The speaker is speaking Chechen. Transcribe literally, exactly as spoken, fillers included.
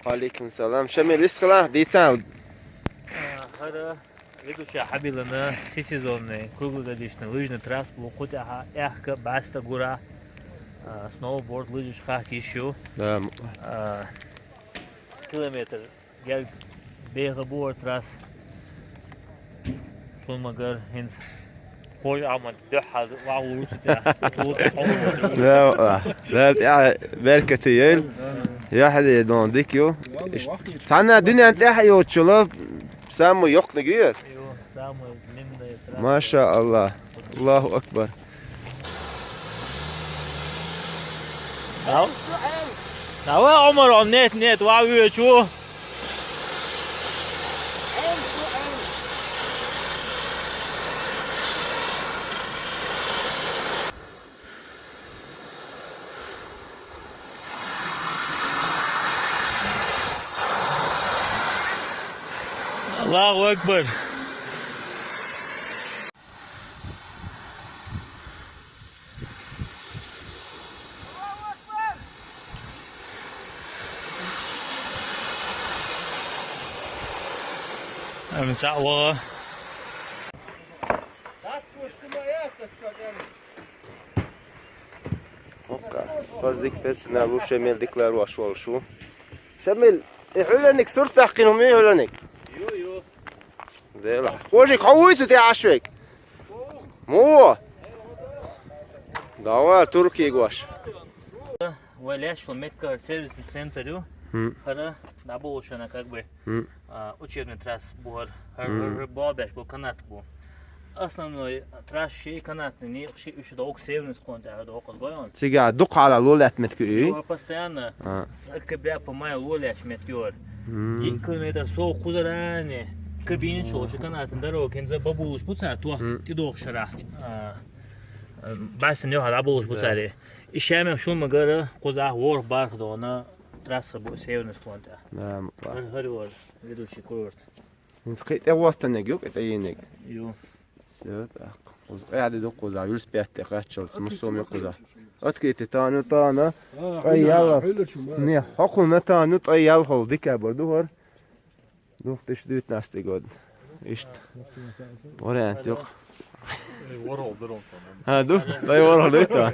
Алейкум салам. Шамил, вистхила, дийцан. А, хӀара ведущий хьабилана, всесезонный, круглогодичный лыжный трасса бу, кху тӀехьа аьхка, бӀаьста гура, а, сноуборд, лыжаш хахка йиш ю. Да. А, километр герга беха бу хӀара трасса. Шун ма гарра, хӀинца хой Ӏамад дуьххьал вагӀур ву цу тӀехь. Ву тӀехь хьо ву. Да, да, тӀехь беркате йойла. Яхьли дон дика ю. Цхьана дуьнен тӀехь йоцучула самый йоккханиг ю. Ю, самый длинный трасса. Маша Аллах. Аллаху акбар. Давай, Ӏумар, он нет, нет, вагӀуьйчу. Аллаху акбар. Амин, сагӀа вагӀа. Окка. Хоза дика персонал ву, Шамил дика ларош волуш ву. Шамил, и хьуьланиг сурт даьккхина хӀума ю хьуьланиг? Ю, ю. Дела. Хожик, хьо вуй цу тӀе Ӏаш век? Муо? Давай, туркий гош. Вай лаьш ву меттиг сервисный центр ю. ХӀм. ХӀара дӀаболуш ву, как бы, ХӀм. а, учебный трасса бу хӀара. ХӀара, ХӀм. хӀара, хӀара бобеш бу, канат бу. Основной трасса ши канатный, ни ши уьш доккха северный склон тӀехь доккха гой он. Цига дукха хьала лолаьтта меттиг ю? Ю, постоянно. А. С октября по май лолаьтта меттиг ю хӀара. ХӀм. И километр сов кхузаране. Кабинаш волуш канатный дорога, хӀинца бабулуш бу цара, тох ХӀм. тӀедохуш шарахь. А, а, бассейн йохьа дӀаболуш бу Да. цара. И шамех шун ма гарра, кхузахь ворхӀ барх дона трасса бу северный склон тӀехь. Да, ма. ХӀара, хӀара ю хӀара ведущий курорт. ХӀинца кхин тӀе ваттаниг ю, кхин тӀе йийниг. Ю. Всё, так. Кхуза къаьхьа ду кхуза, велосипед тӀе кхаччалц, муссо ю кхуза. Открытый тана ю тана. А, ТӀай хьуьлар, яла. хьуьлар шу ма. Не, хьокхунна тана ю, тӀай ялхалла декабрь ду хӀара. Две тысячи девятнадцатый год. Иштта. Вариант юкъ. Ай, ворхӀал дар он тана. А, ду? ТӀай ворхӀал ду тана.